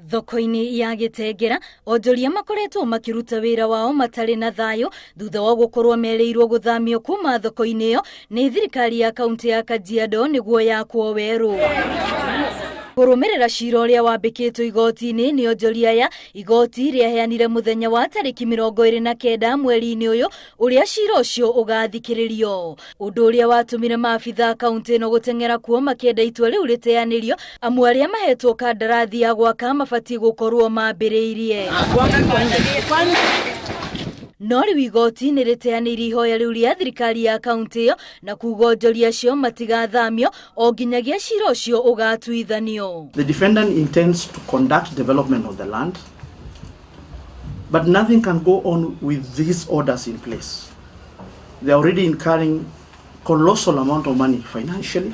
Thoko-inĩ ya Gĩtengera, onjoria makoretwo makĩruta wĩra wao matarĩ na thayũ thutha wa gũkorwo merĩirwo gũthamio kuma thoko-inĩ ĩyo nĩ thirikari ya kaunti ya Kajiado nĩguo yakwo werũ. Kũrũmĩrĩra cira ũrĩa wambĩkĩtwo igoti-inĩ nĩ onjoria aya, igoti rĩaheanire mũthenya wa tarĩki 29 mweri-inĩ ũyũ ũrĩa cira ũcio ũgathikĩrĩrio. Ũndũ ũrĩa watũmire maabitha a kaunti ĩno gũteng'era kuo makĩenda itua rĩu rĩteanĩrio amu arĩa mahetwo kandarathi ya gwaka mabatiĩ gũkorwo mambĩrĩirie. No rĩu igoti nĩ rĩteanĩirie ihoya rĩu rĩa thirikari ya kaunti ĩyo na kuga onjoria acio matigathamio o nginyagia cira ũcio ũgatuithanio. The defendant intends to conduct development of the land, but nothing can go on with these orders in place. They are already incurring colossal amount of money financially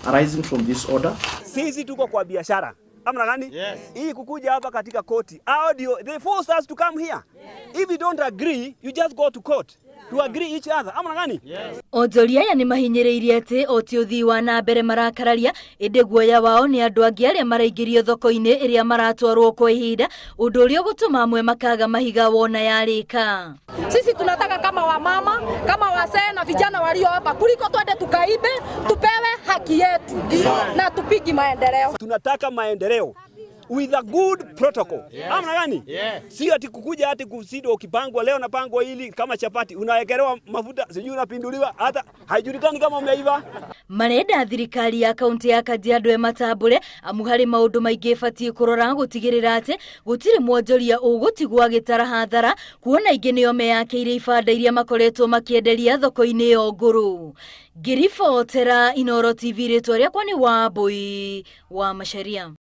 arising from this order. Sisi tuko kwa biashara amna gani? Yes. Hii kukuja hapa katika koti. Hao ndio they force us to come here. Yes. If you don't agree, you just go to court. Yes. To agree each other. Amna gani? Yes. Onjoria aya nĩ mahinyĩrĩirie atĩ o ti ũthii wa na mbere marakararia ĩndĩ guoya wao nĩ andũ angĩ arĩa maraingĩrio thoko-inĩ ĩrĩa maratwarwo kwa ihinda ũndũ ũrĩa ũgũtũma amwe makaga mahiga wona yarĩka. Sisi tunataka kama wamama, kama wazee na vijana walio hapa, kuliko twende tukaibe, tupewe haki yetu na tupigi maendeleo. Tunataka maendeleo with a good protocol. Yes. Amna gani? Yes. Sio ati kukuja ati kusidwa ukipangwa leo napangwa hili kama chapati unawekelewa mafuta sijui unapinduliwa hata haijulikani kama umeiva. Marenda thirikari ya kaunti ya Kajiado ĩmatambũre amu harĩ maũndũ maingĩ ĩbatiĩ kũrora gũtigĩrĩra atĩ gũtirĩ mwonjoria ũgũtigwo agĩtara hathara kuona aingĩ nĩo meyakĩire ibanda iria makoretwo makĩenderia thoko-inĩ ĩyo ngũrũ. Ngĩribotera Inooro TV rĩtwa rĩakwa nĩ Wambũi wa Macharia.